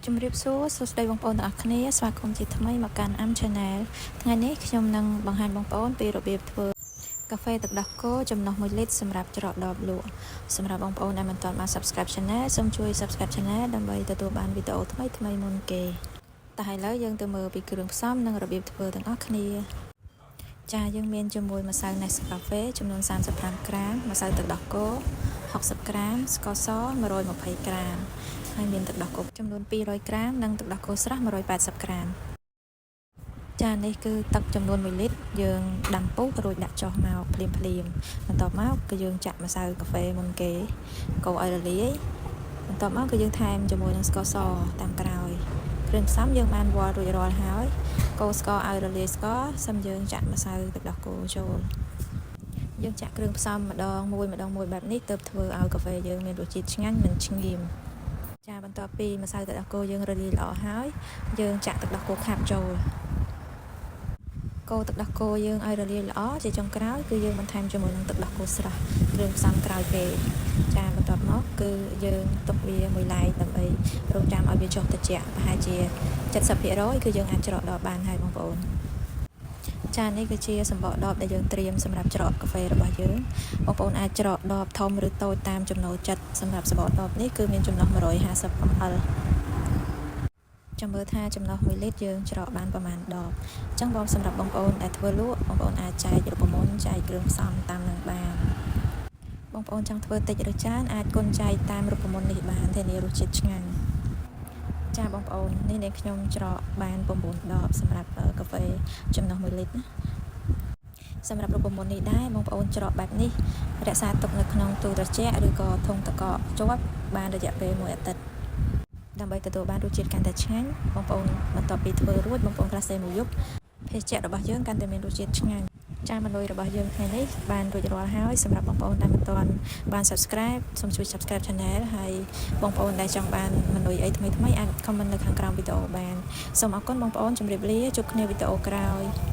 ជំរាបសួរសួស្តីបងប្អូនទាំងអស់គ្នាស្វាគមន៍ជាថ្មីមកកាន់ Am Channel ថ្ងៃនេះខ្ញុំនឹងបង្ហាញបងប្អូនពីរបៀបធ្វើកាហ្វេទឹកដោះគោចំណុះ1លីត្រសម្រាប់ច្រកដបលក់សម្រាប់បងប្អូនដែលមិនទាន់បាន Subscribe Channel សូមជួយ Subscribe Channel ដើម្បីទទួលបានវីដេអូថ្មីៗមុនគេតោះឥឡូវយើងទៅមើលពីគ្រឿងផ្សំនិងរបៀបធ្វើទាំងអស់គ្នាចាយើងមានជាមួយម្សៅ Nescafe ចំនួន35ក្រាមម្សៅទឹកដោះគោ60ក្រាមស្ករស120ក្រាមហើយមានទឹកដោះគោចំនួន200ក្រាមនិងទឹកដោះគោស្រស់180ក្រាមចានេះគឺទឹកចំនួន1លីត្រយើងដាំពុះរួចដាក់ចុះមកភ្លាមភ្លាមបន្ទាប់មកគឺយើងចាក់ម្សៅកាហ្វេមុនគេកូរឲ្យរលាយបន្ទាប់មកគឺយើងថែមជាមួយនឹងស្ករសតាមក្រោយគ្រឿងផ្សំយើងបានវាល់រួចរាល់ហើយកូរស្ករឲ្យរលាយស្ករសឹមយើងចាក់ម្សៅទឹកដោះគោចូលយើងចាក់គ្រឿងផ្សំម្ដងមួយម្ដងមួយបែបនេះទើបធ្វើឲ្យកាហ្វេយើងមានរសជាតិឆ្ងាញ់មិនឆ្ងៀមចាបន្ទាប់ពីម្សៅទឹកដោះគោយើងរលាយល្អហើយយើងចាក់ទឹកដោះគោខាប់ចូលកូរទឹកដោះគោយើងឲ្យរលាយល្អជាចុងក្រោយគឺយើងបន្ថែមជាមួយនឹងទឹកដោះគោស្រស់គ្រឿងផ្សំក្រោយគេចាបន្ទាប់មកគឺយើងទុកវាមួយឡែកដើម្បីរងចាំឲ្យវាចុះត្រជាក់ប្រហែលជា70%គឺយើងអាចច្រកដបបានហើយបងប្អូនចានេះគឺជាសម្បកដបដែលយើងត្រៀមសម្រាប់ច្រកកាហ្វេរបស់យើងបងប្អូនអាចច្រកដបធំឬតូចតាមចំណូលចិត្តសម្រាប់សម្បកដបនេះគឺមានចំណុះ150 ml ចាំមើលថាចំណុះ1លីត្រយើងច្រកបានប្រមាណដបអញ្ចឹងបងសម្រាប់បងប្អូនដែលធ្វើលក់បងប្អូនអាចចែករូបមន្តចែកគ្រឿងផ្សំតាមនឹងបានបងប្អូនចង់ធ្វើតិចឬច្រើនអាចគុណចែកតាមរូបមន្តនេះបានធានារសជាតិឆ្ងាញ់ចាបងប្អូននេះនាងខ្ញុំច្រកបាន9ដបសម្រាប់កាហ្វេចំណុះ1លីត្រណាសម្រាប់រូបមន្តនេះដែរបងប្អូនច្រកបែបនេះរក្សាទុកនៅក្នុងទូត្រជាក់ឬក៏ធុងទឹកកកជាប់បានរយៈពេលមួយអាទិត្យដើម្បីទទួលបានរសជាតិកាន់តែឆ្ងាញ់បងប្អូនបន្ទាប់ពីធ្វើរួចបងប្អូនក្លាសេមួយយប់ភេសជ្ជៈរបស់យើងកាន់តែមានរសជាតិឆ្ងាញ់ចាម៉នុយរបស់យើងថ្ងៃនេះបានរួចរាល់ហើយសម្រាប់បងប្អូនដែលមិនទាន់បាន Subscribe សូមជួយ Subscribe Channel ហើយបងប្អូនដែលចង់បានម៉នុយអីថ្មីៗអាច comment នៅខាងក្រោមវីដេអូបានសូមអរគុណបងប្អូនជម្រាបលាជួបគ្នាវីដេអូក្រោយ។